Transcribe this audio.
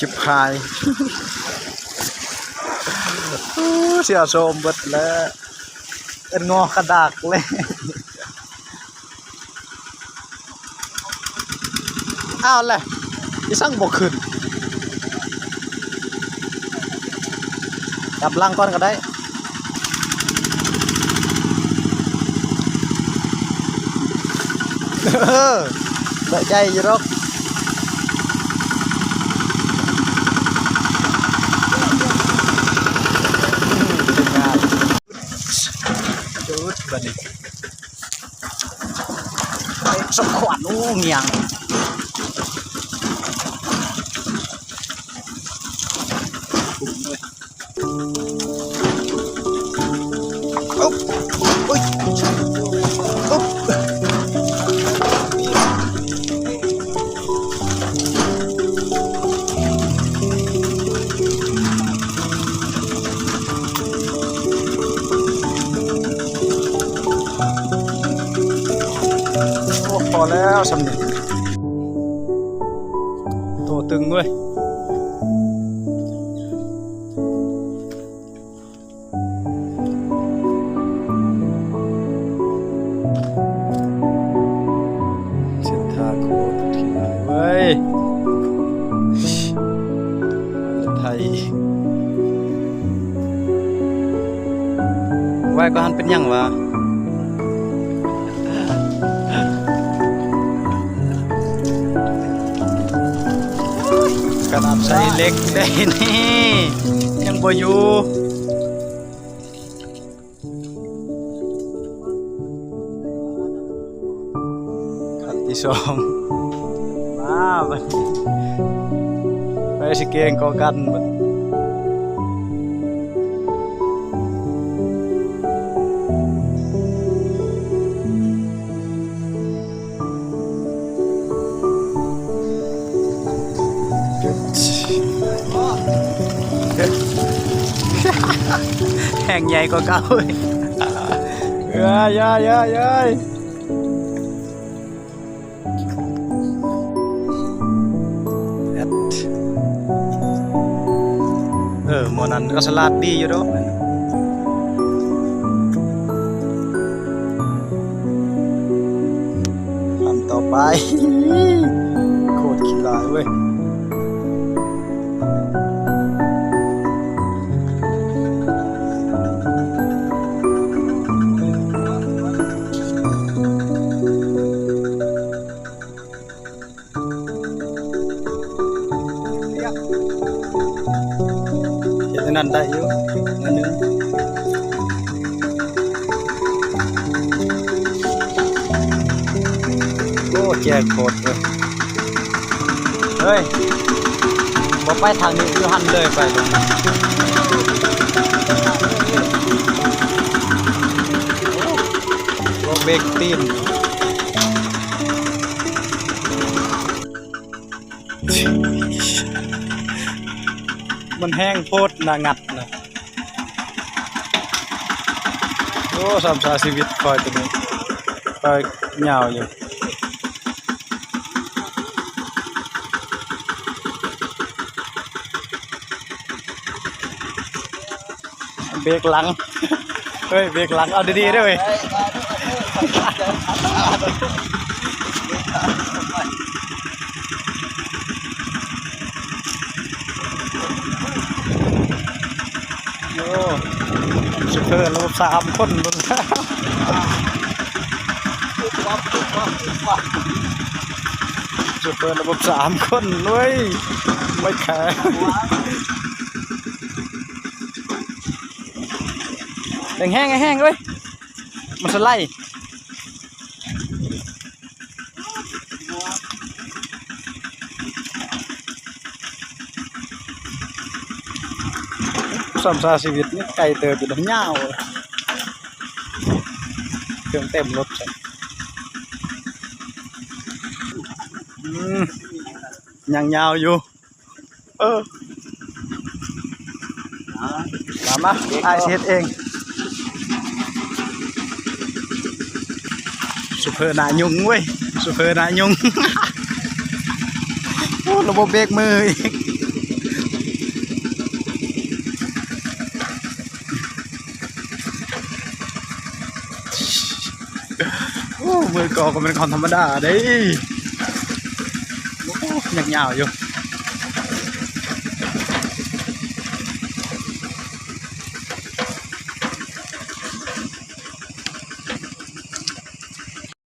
ຈິບຫາຍ ໂອ້ ເສຍໂສມເບິດແລ້ວ ເອີ້ນງໍຂະດາກເລີຍ. ອ້າວແຫຼະ ອີສັງບໍ່ຂຶ້ນ ກັບຫຼັງກ່ອນກໍໄດ້ ເອີ ໄດ້ໃຈຢູ່ດອກ. ຈຸດບາດນີ້ ໄປສົມຄວນ ໂອ້ ງຽງ ໂອ້ ໂອ້ຍ ໂອ້. ໂອ້ ພໍແລ້ວຊ່ຳນີ້ ໂຕຕຶງເວີຍ. ເສັ້ນທາງໂຄດຖີ່ເວີຍ ໄທ ໄວກວ່າຫັ້ນເປັນຫຍັງວະ? ຂະໜາດໃສ່ເຫຼັກໄດ້ນີ້ ຍັງບໍ່ຢູ່. ຄັນທີສອງ ມາບັດນີ້ ໃຜຊິເກັ່ງກວ່າກັນບັດນີ້. ແຮງໃຫຍ່ກວ່າເກົ່າ. ເອີຍ ເອີຍ ເອີຍ ເອີຍ. ແອັດ ເອີ ໝໍນັ້ນກໍສະຫຼາດດີຢູ່ດອກ. ຄັນຕໍ່ໄປ ໂຄດຂີ້ຮ້າຍເວີຍ. ເຮັດອັນນັ້ນໄດ້ຢູ່ ອັນໜຶ່ງ. ໂອ້ ແຈກໂຄດເວີຍ. ເຮີ້ຍ ບໍ່ໄປທາງນີ້ ຢູ່ຫັ້ນເລີຍ ໄປລົງ ໂອ້ ເບກຕີນ. ມັນແຮງໂພດນະ ງັດນະ. ໂອ້ ຊ້ຳຊາຊີວິດຂ້ອຍໂຕນີ້ ຂ້ອຍຍາວຢູ່. ເບກຫຼັງ ເຮີ້ຍ ເບກຫຼັງ ເອົາດີໆເດີ້ເວີຍ. ໂອ້ ໂຊເຟີລະບົບສາມຄົນພຸ້ນ ໂຊເຟີລະບົບສາມຄົນເວີຍ ໄວ້ແຂນ. ແຮງໆ ແຮງໆເວີຍ ມັນສະໄລ. ຊ້ຳຊາຊີວິດນີ້ ໄກເຕີບຢູ່ດອກ ຍາວ ເຄື່ອງເຕັມລົດຊັ້ນ. ອືມ ຍັງຍາວຢູ່. ເອີ ມາ ມາ ອ້າຍຊິເຮັດເອງ. ໂຊເຟີໜ້າຫຍຸ້ງເວີຍ ໂຊເຟີໜ້າຫຍຸ້ງ. ໂອ້ ລະບົບເບກມືອີກ. ໂອ້ ມືກໍກໍແມ່ນຄວາມທຳມະດາເດ້. ໂອ້ ຍັງຍາວຢູ່.